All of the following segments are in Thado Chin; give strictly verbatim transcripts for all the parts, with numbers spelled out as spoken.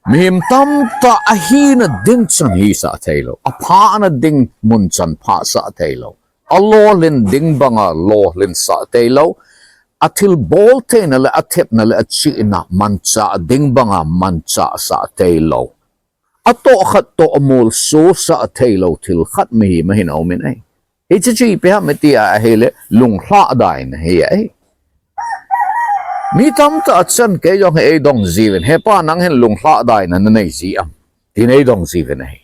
Mihem tamtah ahina ding chan hisah theilou, aphahna ding mun chan phahsah theilou, alolhin ding banga lolhinsah theilou, athilbol theina le athepna le achihna manchah ding banga manchahsah theilou, atoh khat toh amolsosah theilou thil khat mihem ahin aumin ahi. Hiche chu ipi ham iti ahile, lunglhahdaina ahi. Mi tamtah chan kei jong hi eidong jiuvin, He pa, nang hin lunglhahdaina nanei ji am, tin eidong jiuvin ahi.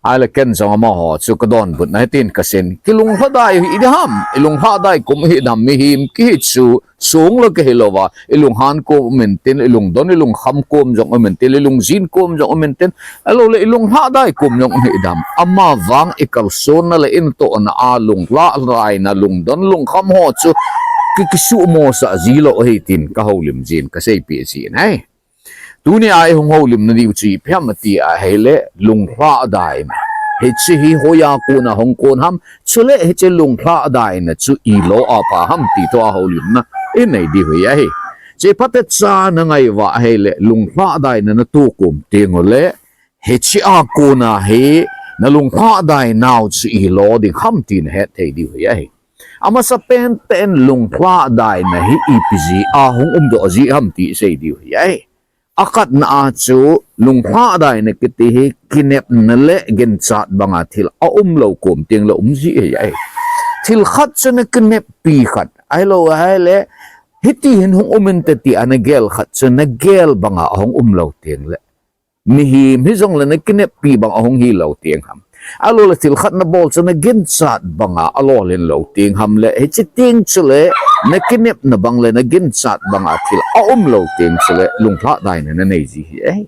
Ahile ken jong amaho chu kadonbutna hitin kaseiyin, kilunglhadai hidam, ilunglhahdai kum hidam, mihem kihi chu song le kihi louva, ilunghan kom um intin, ilungdon ilungkham kom jong um intin, ilungjin kom jong um intin, ahilouleh ilunglhahdai kom jong um hidam, amavang ikalsonna le inatohna a lunglhahdaina, lungdon lungkham ho chu ki, kisuhmosah jilou ahi tin kahoulim jin, kaseipeh jin ahi. Tunia ihung houlimna diu chu ipi ham iti ahile, lunglhahdaina. Hiche hi hoiya kona hung kon ham, chule hiche lunglhahdaina chu ilo a pha ham ti toh houlimna inei diu hi ahi. Hiche phatecha nangai uva ahile, lunglhahdaina natoh kom tengule, hichea kona hi nalunglhahdainau chu ilo ding ham ti nahet thei diu hi ahi. Amasapen tah in lunglhahdaina hi ipi jeh a hung umdoh ji ham ti isei diu hi ahi. Akhatna a chu lunglhahdaina kiti hi kinepna le ginchat banga thil aumlou kom tengle um ji ahi. Thil khat chu nakineppi khat, ahilou ahile, hiti hin hung um inte tia nagel khat chu nagel banga ahung umlou tengle, mihem hijongle nakineppi bang ahung hilou teng ham, ahiloule thil khat nabol chu naginchat banga alolhin lou teng ham le, hiche teng chule nakinepna bang le naginchat banga thil aumlou teng chule lunglhahdaina nanei ji ahi.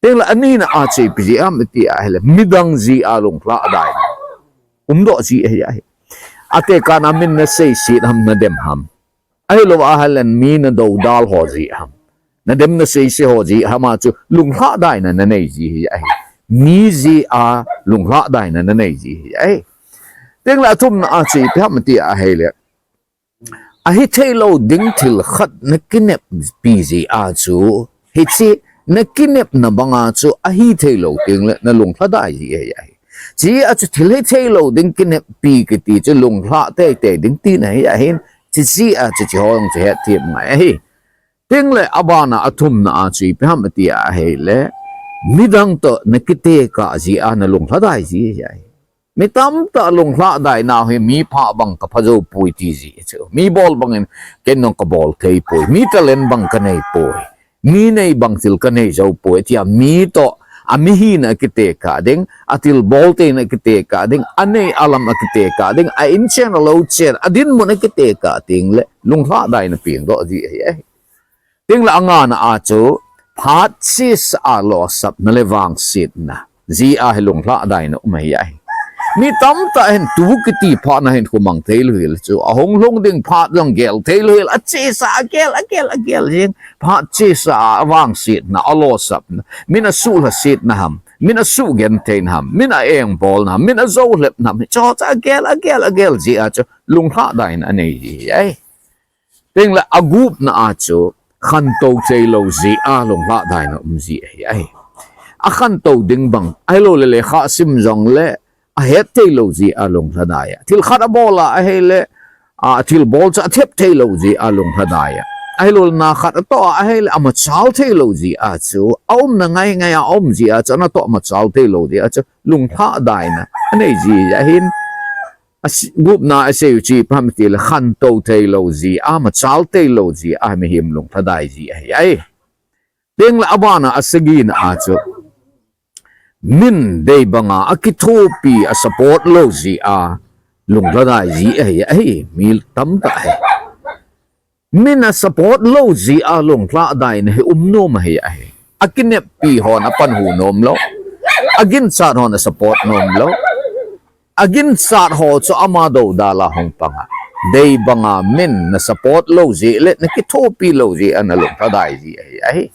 Tengle anina a chu ipi jeh ham iti ahile, midang jeh a lunglhahdaina umdoh ji ahi. Atekahna min naseiset ham, nadem ham, ahilou ahile mi nadoudal ho jeh ham, nadem naseise ho jeh ham a chu lunglhahdaina nanei ji ahi. Mi jeh a lunglhahdaina nanei ji ahi. Tengle athumna a chu ipi ham iti ahile, ahitheilou ding thil khat nakineppi jeh a chu, hiche nakinepna banga chu ahitheilou tengle nalunglhadai ji ahi. Hiche a chu thil hitheilou ding kineppi kiti chu lunglhah teitei ding tina hi ahin, hiche a chu hicheho jong chu hetthem ngai ahi. Tengle abana athumna a chu ipi ham iti ahile, midang toh nakitekah jeh a nalunglhadai ji ahi. Mi tamtah lunglhahdainau hi mi phah bang kaphajou poi ti ji chu, mi bol bangin ken jong kabol theipoi, mi talent bang kaneipoi, mi nei bang thil kaneijou poi tia mi toh amihina akitekah ding, atilbol theina akitekah ding, anei alam akitekah ding, a-inchen alouchen, adinmun akitekah tengle lunglhahdaina pengdoh ji ahi. Tengle angana a chu phat chesa a losapna le vangsetna jeh a hi lunglhahdaina um ahi. Mi tamtah hin tu kiti phatna hin khomang theilou hel chu, ahung lhung ding phat jong gel theilou hel, achesa agel agel agel jeng, phat chesa a vangsetna, alosapna, min asuhlhasetna ham, min asuhgentheina ham, min a-engbolna ham, min ajoulhepna ham, hicheho chu agel agel agel jeh a chu lunglhahdaina anei ji ahi. Tengle agupna a chu khantou theilou jeh a lunglhahdaina um ji ahi. Akhantou ding bang, ahiloule lekha asim jongle ahet theilou jeh a lunglhadai a, thil khat abol a ahile, athilbol chu athep theilou jeh a lunglhadai a, ahiloule na khat atoh a ahile amachal theilou jeh a chu, aumna ngaingai a aum jeh a chu, anatoh machal theilou jeh a chu lunglhahdaina anei ji ahin. Agupna aseiu chu ipi ham itile, khantou theilou jeh a, machal theilou jeh a mihem lunglhadai ji ahi. Tengle abana asagina a chu, min dei banga akithopi, asupport lou jeh a lunglhadai ji ahi. Mi tamtah hi min asupport lou jeh a lunglhahdaina hi umnom ahi. Akineppi hon apanhu nomlou, aginchat hon asupport nomlou, aginchat ho chu ama doudal a hung panga, dei banga min nasupport lou jeh le nakithopi lou jeh a nalunglhadai ji ahi.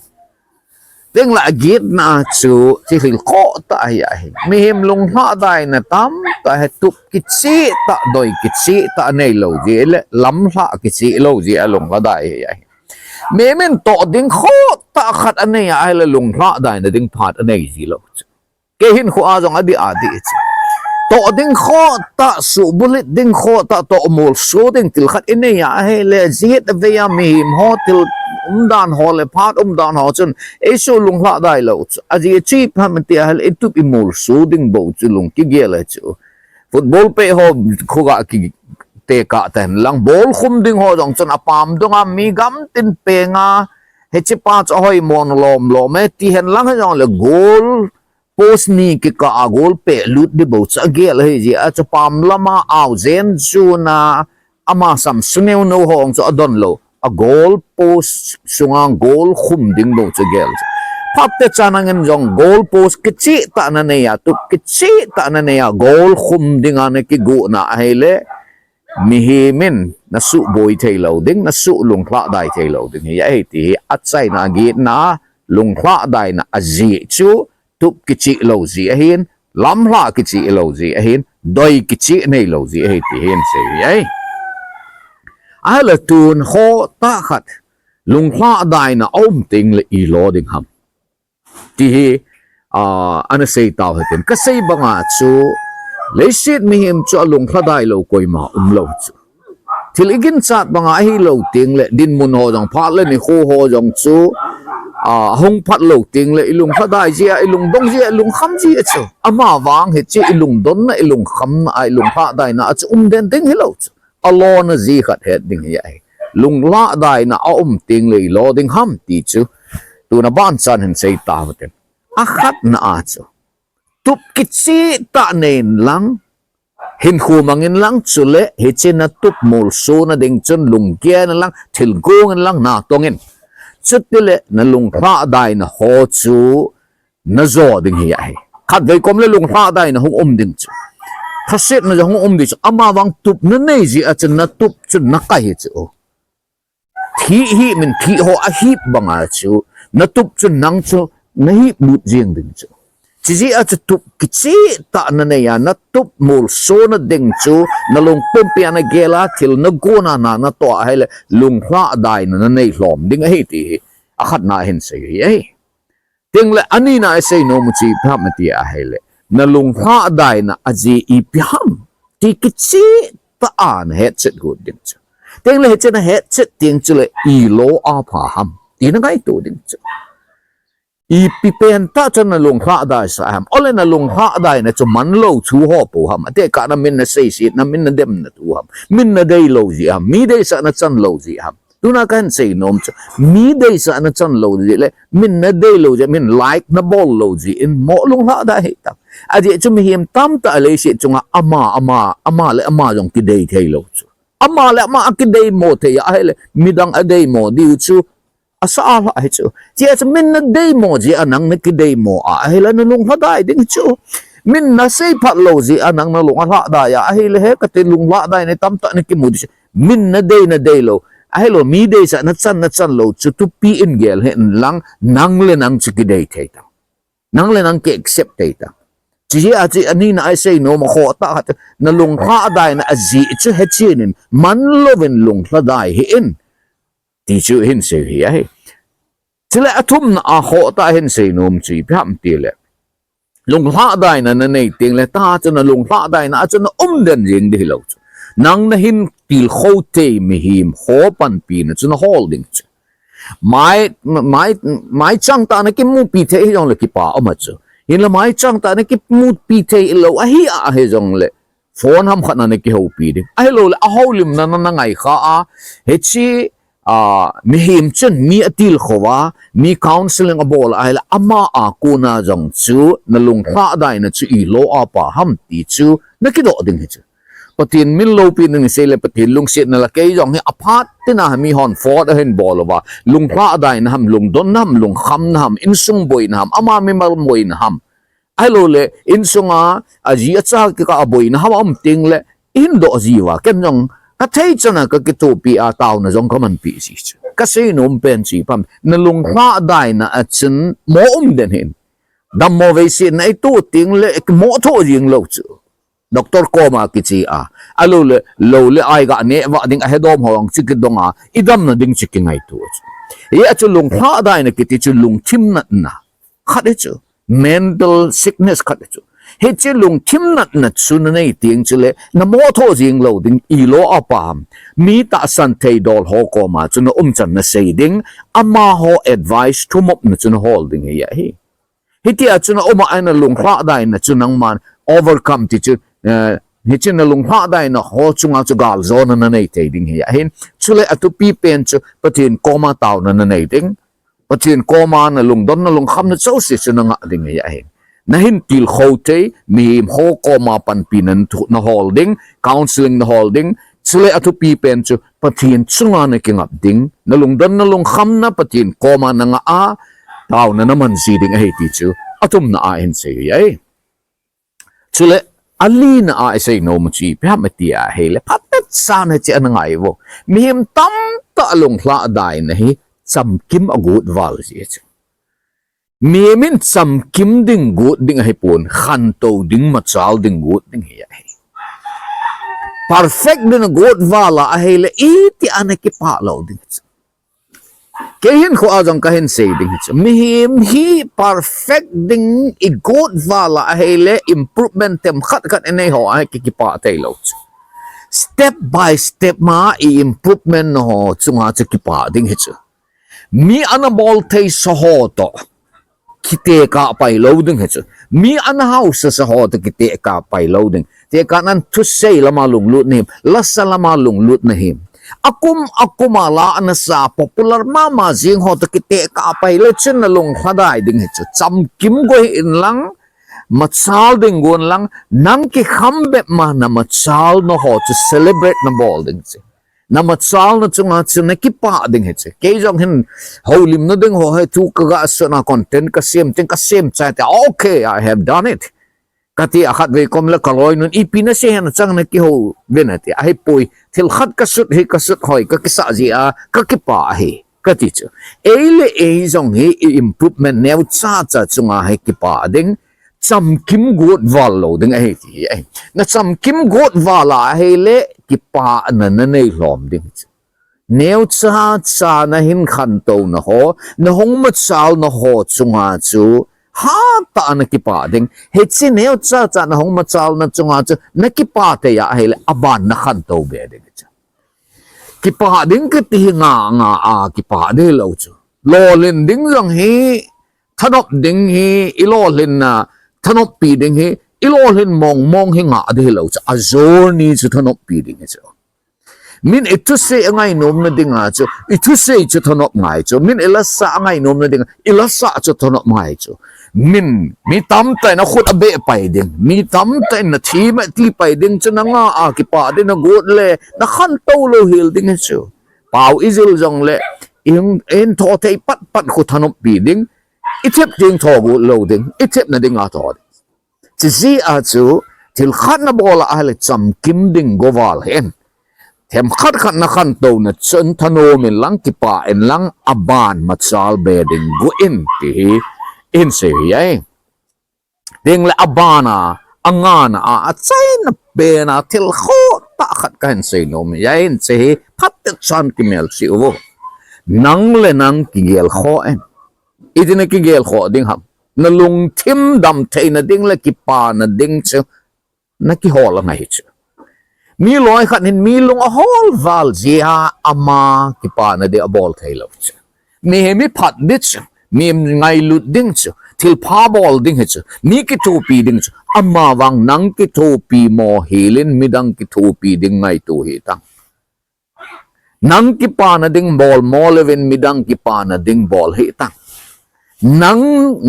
Tengle agetna a chu thil khohtah ahi. Mihem lunglhahdaina tamtah hi tup kichehtah, doi kichehtah aneilou jeh le lamlhah kicheh lou jeh a lunglhadai ahi. Mihem in toh ding khoh tah khat anei a ahile lunglhadaina ding phat anei ji lou chu. Kei hin khu a jong adih adih chu. Toh ding khoh tah, suhbulhit ding khoh tah, toh molso ding thil khat inei a ahile, jihet a vei a mihem ho thil umdan ho le phat umdan ho chun, ei su lunglhadai lou chu. Ajeh chu ipi ham iti ahile, itup imolso ding bou chu lung kigel ahi chu. Football pet ho khu ga kitekah ta hen lang, ball khum ding ho jong chun apam dunga mi gamtin penga, hiche pa chu ahoi mo lom lom e, ti hen lang hijongle goal post ni kikah a goal pet lut ding bou chu agel ahi jeh a chu pam lama aojen chuna ama sam suneu neu ho jong chu adon lou. A goal post sunga goal khum ding bou chu gel chu. Phat te chan angin jong goal post kicheh tah nanei a, tup kicheh tah nanei a, goal khum dinga nakigoh na ahile, mihem in nasuh boi thei lou ding, nasuh lunglhadai thei lou ding hi ahi ti hi achaina a gitna, lunglhadaina ajeh chu, tup kicheh lou jeh ahin, lamlhah kicheh lou jeh ahin, doi kicheh nei lou jeh ahi ti hin sei ahi. Ahile tun khoh tah khat, lunglhadaina aum tengle ilo ding ham ti hi, a, ana sei tau hitin. Kasei banga chu, leiset mihem chu alunglhadai lou koima umlou chu. Thil iginchat banga ahilou tengle, dinmun ho jong phat le nikho ho jong chu, a, ahung phat lou tengle, ilunglhadai jeh a, ilungdong jeh a, ilungkham jeh a chu. Amavang hiche ilungdonna, ilungkhamna a, ilunglhadaina a chu umden ding hilou chu. Alona jeh khat het ding hi ahi. Lunglhadaina aum tengle ilo ding ham ti chu, tuna banchan hin sei tau hitin. Akhatna a chu, tup kicheh tah nei in lang, hinkho mang in lang, chule hiche natup molsona ding chun lunggel in lang, thilgong in lang, natong in. Chutile nalunglhadaina ho chu najo ding hi ahi. Khatvei komle lunglhadaina hung um ding chu, lhasetna jong hung um ding chu, amavang tup nanei jeh a chu natup chu nakai hi chu. Thih hih min thih ho ahip banga chu, natup chu nang chu nahip lut jeng ding chu. Chujeh a chu tup kicheh tah nanei a, natup molsona ding chu, nalung pumpi a nagel a, thil nagona na natoh ahile, lunglhadaina nanei lhom ding ahi ti hi, akhatna a hin sei hi ahi. Tengle anina a isei nom u chu ipi ham iti ahile, nalunglhadaina ajeh ipi ham ti kicheh tah a nahetchet got ding chu. Tengle hiche nahetchet teng chule ilo a pha ham ti nangaito ding chu. Ipi pentah chun nalunglhadai sah ham, ole nalunglhadaina chu manlou thu ho pou ham, atekah na min naseisetna, min nademna thu ham, min nadei lou jeh ham, mi deisahna chan lou jeh ham. Tuna kahin sei nom chu, mi deisahna chan lou jeh le, min nadei lou jeh, min like nabol lou jeh in mo lunglhadai hih tan. Ajeh chu mihem tamtah leiset chunga ama, ama, ama le ama jong kidei thei lou chu. Ama le ama akideimo thei a ahile, midang adeimo diu chu, asa a lhah hi chu. Chujeh chu min nadeimo jeh a nang nakideimo a ahile, nalunglhadai ding hi chu. Min nasei phat lou jeh a nang nalung alhadai a ahile, he kati lunglhadaina tamtah nakimu ding chu. Min nadei nadei lou, ahilou mi deisah nachan nachan lou chu thupi in gel hih in lang, nang le nang chu kidei thei tan. Nang le nang ki accept thei tan. Chujeh a chu anina a isei nom a khoh tah khat, nalunglhadaina ajeh chu hechen in, manlouvin lunglhadai hih in, ti chu hin sei hi ahi. Chule athumna a khoh tah a hin sei nom chu ipi ham tile, lunglhadaina nanei tengle tah chu nalunglhadaina a chu naumden jeng ding hilou chu. Nang nahin tilkhou thei mihem ho panpina chu nahol ding chu. Mai, mai, maichang tah a nakimupi thei hijongle kipa um a chu. Hinla maichang tah a nakimupi thei lou ahi a hijongle, phone ham khat a nakihoupi ding. Ahiloule ahoulimna na nangaikha a, hiche, a, mihem chun mi atilkhou a, mi counselling abol a ahile, ama a kona jong chu nalunglhadaina chu ilo a pha ham ti chu nakidoh ding hi chu. Pathen min loupi ding isei le Pathen lungsetna la, kei jong hi aphat tina mihon phone ahin bol uva, lunglhadaina ham, lungdonna ham, lungkhamna ham, insung boina ham, ama mimal boina ham, ahiloule insunga aji acha kikah a boina ham aum tengle, ihin doh jiuva, ken jong kathei chan a kakithopi a taona jong kamanpi ji chu. Kasei nom pen chu ipi ham, nalunglhadaina a chun mo umden hih in. Dammo veisetna itoh tengle kimoh thoh jeng lou chu. Doctor koma kiche a, ahiloule lou le ai ga neh vah ding ahedom ho jong chu kidong a, idamna ding chu kingaito chu. Hia chu lunglhadaina kiti chu lungthim natna khat hi chu, mental sickness khat hi chu. Hiche lungthim natna chu nanei teng chule, namotho jing lou ding, ilo a pam. Mi tahsan thei dol ho koma chu naumchan nasei ding, amaho advice thumopna chu nahol ding hi ahi. Hitia chu naum a, nalunglhadaina chu nangman overcome ti chu, eh, hiche nalunglhadaina ho chunga chu galjona nanei thei ding hi ahin. Chule athupi pen chu Pathen koma taona nanei ding. Pathen koma nalungdon, nalungkhamna jouse chu nangah ding hi ahin. Nahin tilkhou thei, mihem ho koma panpina nathu, nahol ding, counseling nahol ding, chule athupi pen chu Pathen chunga nakingap ding, nalungdon, nalungkhamna Pathen koma nangah a, taona naman ji ding ahi ti chu, athumna a hin sei ahi. Chule, alina a isei nom u chu ipi ham tia ahile, phatechan hiche ana ngai uvo. Mihem tamtah lunglhadaina hi chamkim agot val ji chu. Mihem in chamkim ding got ding ahipon, khantou ding, machal ding got ding hi ahi. Perfect ding agot val a ahile, iti ana kipah lou ding chu. Kei hinkho a jong kahin sei ding hi chu. Mihem hi perfect ding igot val a ahile, improvement themkhat khat inei ho ahi, ki, kipah thei lou chu. Step by step ma i improvement na ho chunga chu kipah ding hi chu. Mi ana bol thei sa ho toh kitekah pai lou ding hi chu. Mi ana hausa sa ho toh kitekah pai lou ding. Tekahnan thusei lama lunglut nahim, lasa lama lunglut nahim. Akum, akum a la ana sa popular mama jing ho toh kitekah pai le chun nalunglhadai ding hi chu. Chamkim go hih in lang, machal ding gon lang, nang kikham bep ma namachal na ho chu celebrate nabol ding chu. Namachal na chunga chu nakipah ding hi chu. Kei jong hin houlimna ding ho hi thu kaga suna content kasem, tin kasem chai te. Okay, I have done it. Kati a khatvei kom le kaloinun ipi nasei ham chang nakihouvin ati. Ahipoi, thil khat kasut hi kasut hoi kakisah jeh a kakipah ahi. Kati chu. Ei le ei jong hi i improvement neocha cha chunga hi kipah ding. Chamkim got val lou ding ahi ti hi ahi. Nachamkim got val a ahile kipahna nanei lhom ding chu. Neocha cha nahin khantou na ho, nahung machal na ho chunga chu hatah a nakipah ding. Hiche neocha cha nahung machal na chunga chu nakipah thei a ahile aban nakhantou be ding chu. Kipah ding kiti hi nga nga a kipah ding lou chu. Lolhin ding jong hi, thanop ding hi, ilolhinna thanoppi ding hi, ilolhin mong mong hi nga ding lou chu. A journey chu thanoppi ding hi chu. Min ithusei angainom na dinga chu, ithusei chu thanop ngai chu. Min ilasa angainom na dinga, ilasa chu thanop ngai chu. Min, mi tamtah in akhut abeh pai ding, mi tamtah in nathi mati pai ding chu nanga a kipah ding nagot le, nakhantou lou hel ding hi chu. Pau ijil jongle, in, in tho thei pat pat khu thanoppi ding, ithep ding tho got lou ding, ithepna dinga tho ding. Chijeh a chu, thil khat nabol a ahile chamkim ding go val hih in. Themkhat khat nakhantou na chun thanom in lang, kipah in lang, aban machal be ding go in ti hi, ihin sei hi ahi. Tengle aban a, angana a, achaina pen a, thil khoh tah khat kahin sei nom hi ahi, hiche hi phatechan kimelchih uvo. Nang le nang kigel khoh in. Iti nakigel khoh ding ham? Nalungthim dam theina ding le kipana ding chu nakihol angai chu. Mi loi khat hin mi lung ahol val jeh a ama kipana ding abol thei lou chu. Mihem hi phat ding chu, mi ngailut ding chu, thilpha bol ding hi chu, mi kithopi ding chu, ama vang nang kithopi mo hel in midang kithopi ding ngaito hih tan. Nang kipana ding bol mo leu vin midang kipana ding bol hih tan. Nang,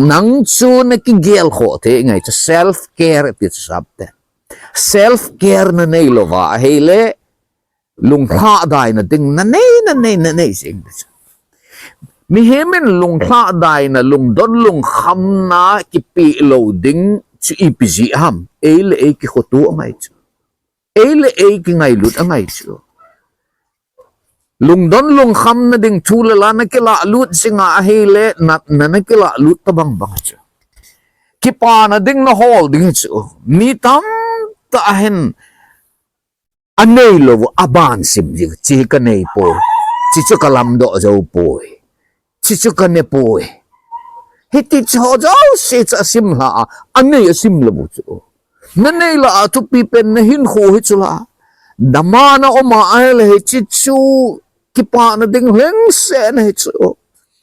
nang chu nakigel khoh thei ngai chu self care ti chu sap te. Self care nanei lou va ahile lunglhadaina ding nanei, nanei, nanei jing ding chu. Mihem in lunglhadaina, lungdon, lungkhamna kipeh lou ding chu ipi jeh ham? Ei le ei kikhoto angai chu. Ei le ei kingailut angai chu. Lungdon lungkhamna ding thu le la nakilah lut jing a ahile natna nakilah lut tabang bang chu. Kipana ding nahol ding chu. Mi tamtah hin anei lou u aban sim jing, hiche hi kanei poi, hiche chu kalamdoh jou poi. Chuchu kanepoi. Hiti chu ho jouse chu asim lha a, anei asim lou chu. Nanei lah a thupi pen nahinkho hi chu lah. Damna um a ahile hiche chu kipana ding lhingsetna hi chu.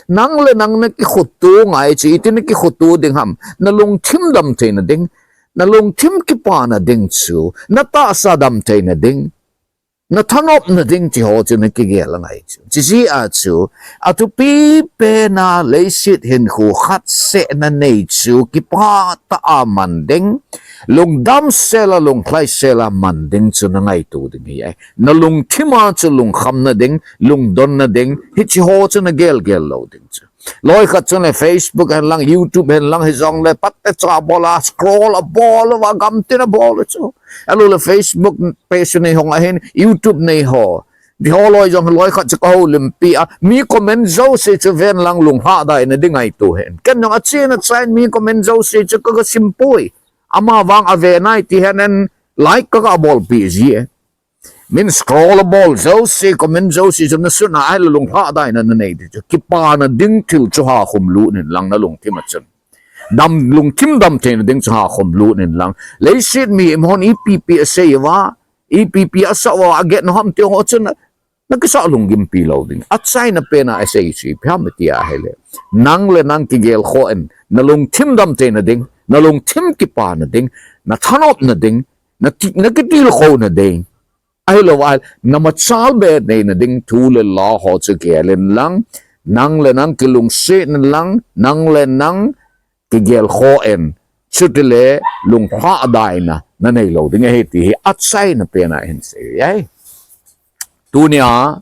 Nang le nang nakikhoto ngai chu, iti nakikhoto ding ham. Nalungthim dam theina ding. Nalungthim kipana ding chu. Natahsa dam theina ding. Nathanopna ding tiho chu nakigel angai chu. Chujeh a chu, athupi pena leiset hinkho khat seh nanei chu, kipah tah a man ding, lungdam sela, lunglhai sela man ding chu nangaito ding ahi. Nalungthim a chu lungkhamna ding, lungdonna ding, hiche ho chu nagelgel lou ding chu. Loi khat chun le Facebook hen lang, YouTube hen lang, hijongle phatecha bol a, scroll abol uva, gamtin abol u chu. Ahilou le Facebook page nei ho ahin, YouTube nei ho. Tiho loi jong loi khat chu kahoulimpi a, mi comment jouse chu ven lang, lunglhadaina ding ngaito hen. Ken jong achen achain mi comment jouse chu kaga simpoi. Amavang ave nai ti hen, like kaga bolpi ji e. Min scroll abol jouse, comment jouse chu nasun a ahile lunglhadaina nanei ding chu. Kipana ding thil chu hakhum lut in lang nalungthim a chun. Dam, lungthim dam theina ding chu hakhum lut in lang. Leiset mihem hon ipi ipi asei uva, ipi ipi asah uva, aget u ham tiho chun, nakisah lunggimpi lou ding. Achaina pena asei chu ipi ham tia ahile, nang le nang kigelkhoh in, nalungthim dam theina ding, nalungthim kipana ding, nathanopna ding, naki, nakitilkhouna ding. Ahilou ahile, namachal be neina ding thu le la ho chu gel in lang, nang le nang kilungset in lang, nang le nang kigelkhoh in, chutile lunglhadaina nanei lou ding ahi ti hi achaina pena hin sei ahi. Tunia,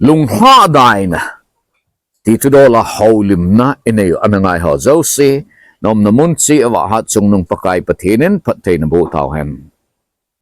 lunglhadaina ti thudol a houlimna inei u ana ngai ho jouse, naumna mun cheh uva Hatchungnung Pakai Pathen in phatthei naboh tauhen.